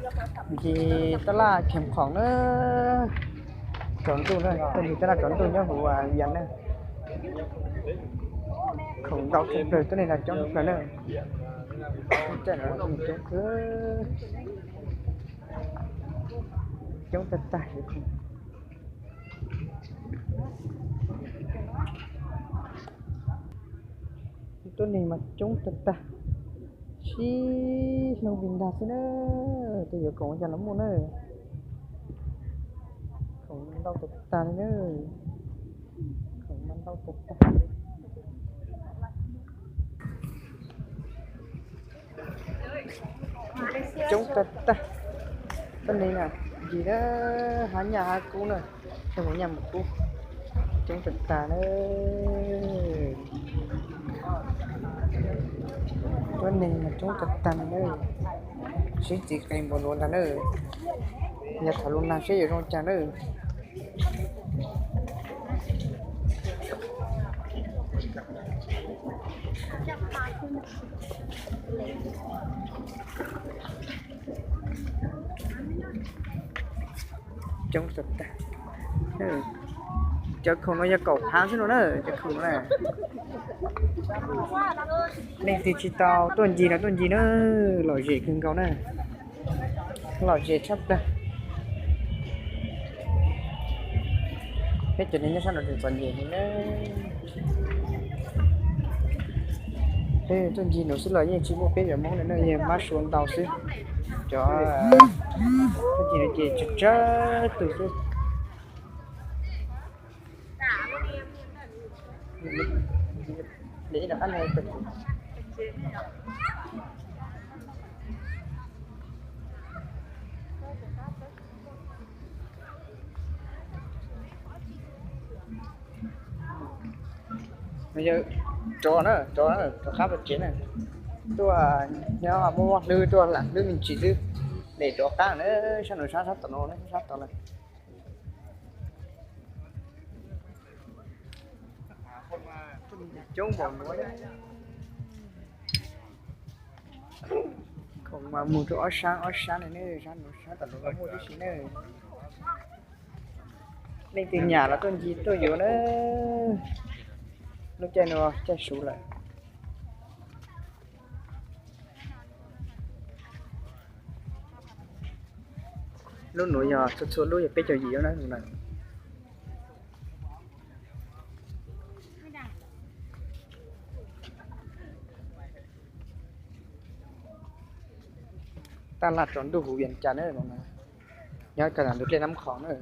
Ncig tab laj Khees Khoom na, tsaus ntuj na, tuaj ncig tab laj tsaus ntuj nyob hauv Vias na. Khoom ntau tshaj plaws, tuab neeg los coob tshaj plaws na. Coob tag tag. Tuab neeg mas coob tag tag, sib hlub li ntag xwb na. Tej yuav khoom ua cas los muaj na. Khoom ntau tag tag li na. Khoom mas ntau tag tag. Coob tag tag. Tuab neeg na, ncig na, hab nyaj hab kub na, tej mus nyaj mus kub, coob tag tag na. Tuab neeg mas coob tag tag na. Sib txiv qe npaum npaum ntag na. Yog tham lus nag seb yuav zoo cas na. Coob tag tag. Cov khoom no yog kaum phav xwb no na, cov khoom no na. Leej twg tsis tau tuaj ncig no tuaj ncig na, lom zem kawg nkaus na. Lom zem tshaj plaws. Peb cov neeg nyob sab no tseem txom nyem heev na. Peb tuaj ncig nuav xwb los yeej tsis muaj peb cov Hmoob li na, yeej mab sua ntau xwb. Cov tuaj ncig nuav ces tsawg tsawg tug xwb. Rov na, rov na, rov qab pem tsev na. Tuaj nyob muaj hlwb tuaj lam hlwb me ntsis xwb, es rov qab na, sab nraum sab sab tom no, sab tom lawm. Coob npaum no. Khoom mas mus rau ob sab ob sab ne, sab tom no los muaj tib si ne. Leej twg nyam los tuaj ncig tuaj yuav na. Lub caij no caij su lawm. Lub nuav yog txhua txhua lub yog peb caug yim na. Taj laj tsaus ntuj huv Vias Cas na, nyob kawg ntawm ntug dlej Nab Khoom na.